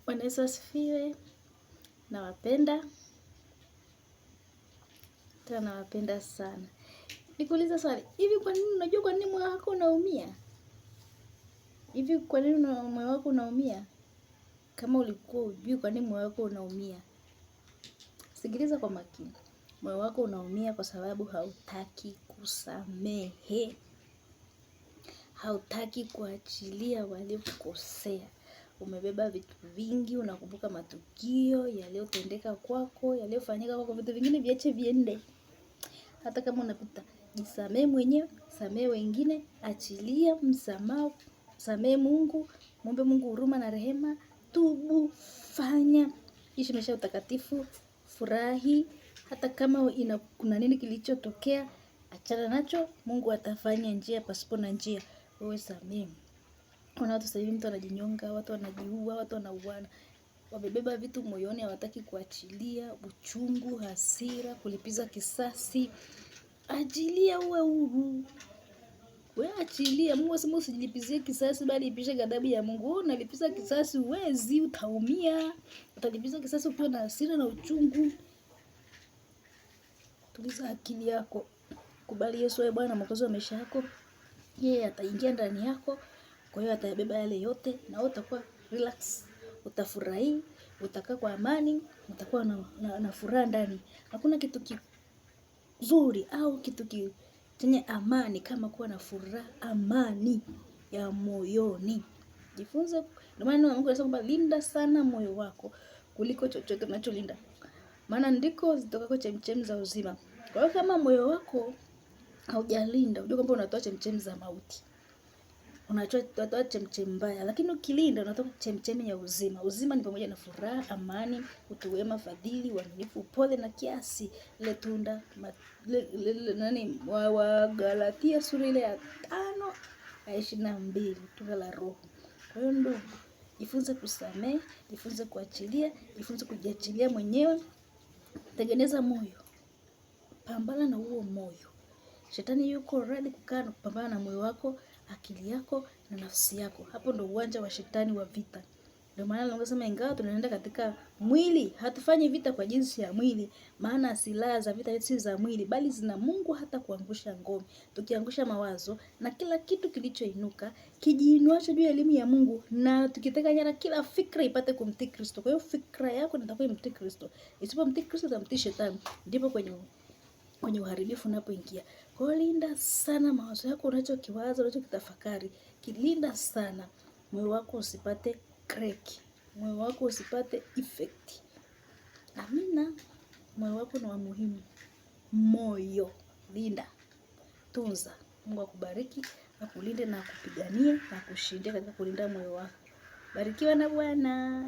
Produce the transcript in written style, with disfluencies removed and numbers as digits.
Bwana Yesu asifiwe. Nawapenda tena, nawapenda sana. Nikuuliza swali, hivi kwa nini unajua kwa nini moyo wako unaumia? Hivi kwa nini moyo wako unaumia? Kama ulikuwa hujui kwa nini moyo wako unaumia, sikiliza kwa makini. Moyo wako unaumia kwa sababu hautaki kusamehe, hautaki kuachilia waliokukosea. Umebeba vitu vingi, unakumbuka matukio yaliyotendeka kwako, yaliyofanyika kwako. Vitu vingine viache viende, hata kama unapita. Jisamehe mwenyewe, samehe wengine, achilia msamaha, samehe Mungu, mwombe Mungu huruma na rehema, tubu, fanya, ishi maisha ya utakatifu, furahi. Hata kama kuna nini kilichotokea, achana nacho. Mungu atafanya njia pasipo na njia. Wewe samehe. Kuna watu sasa hivi mtu anajinyonga, watu wanajiua, watu wanauana. Wamebeba vitu moyoni, hawataki kuachilia, uchungu, hasira, kulipiza kisasi. Achilia uwe huru. Wewe achilia. Mungu asema usijilipizie kisasi bali ipishe ghadhabu ya Mungu. Wewe unalipiza kisasi, huwezi, utaumia. Utalipiza kisasi ukiwa na hasira na uchungu. Tuliza akili yako. Kubali Yesu awe Bwana Mwokozi wa maisha yako. Yeye ataingia ndani yako. Kwa hiyo atayabeba yale yote na wewe utakuwa relax, utafurahi, utakaa kwa amani, utakuwa na furaha ndani. Hakuna kitu kizuri au kitu chenye amani kama kuwa na furaha, amani ya moyoni. Jifunze, ndio maana Mungu anasema kwamba linda sana moyo wako kuliko chochote unacholinda, maana ndiko zitokako chemchemi za uzima. Kwa hiyo kama moyo wako haujalinda, unajua kwamba unatoa chemchemi za mauti, unatoa chemchemi mbaya, lakini ukilinda unatoa chemchemi ya uzima. Uzima ni pamoja na furaha, amani, utu wema, fadhili, uaminifu, upole na kiasi. Ile tunda nani wa Galatia sura ile ya 5:22, tunda la Roho. Kwa hiyo ndugu, jifunze kusamehe, jifunze kuachilia, jifunze kujiachilia mwenyewe. Tengeneza moyo, pambana na huo moyo. Shetani yuko ready kukaa na kupambana na moyo wako, akili yako na nafsi yako. Hapo ndo uwanja wa shetani wa vita. Ndio maana nasema ingawa tunaenda katika mwili, hatufanyi vita kwa jinsi ya mwili, maana silaha za vita si za mwili, bali zina Mungu hata kuangusha ngome. Tukiangusha mawazo na kila kitu kilichoinuka kijiinuacho juu ya elimu ya Mungu, na tukiteka nyara kila fikra ipate kumtii Kristo. Kwa hiyo fikra yako inatakiwa imtii Kristo. Isipomtii Kristo itamtii shetani. Ndipo kwenye uharibifu unapoingia. Kwa hiyo linda sana mawazo yako, unachokiwaza, unachokitafakari. Kilinda sana moyo wako usipate crack, moyo wako usipate effect. Amina. Moyo wako ni wa muhimu. Moyo linda, tunza. Mungu akubariki, akulinde na akupiganie na akushindie katika kulinda moyo wako. Barikiwa na Bwana.